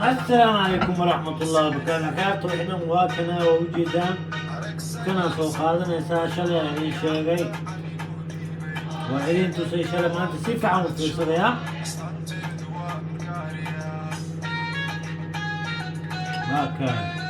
Assalaamu calaykum waraxmatullahi wabarakaatu. Xeebta wixii dhan waa kana, waa ujeedaan. Kanaa soo qaadanaysaa. Shalay aan idiin sheegay, waa idiin tusay shalay. Maanta si fiican u fiirsadayaa. Waa kan.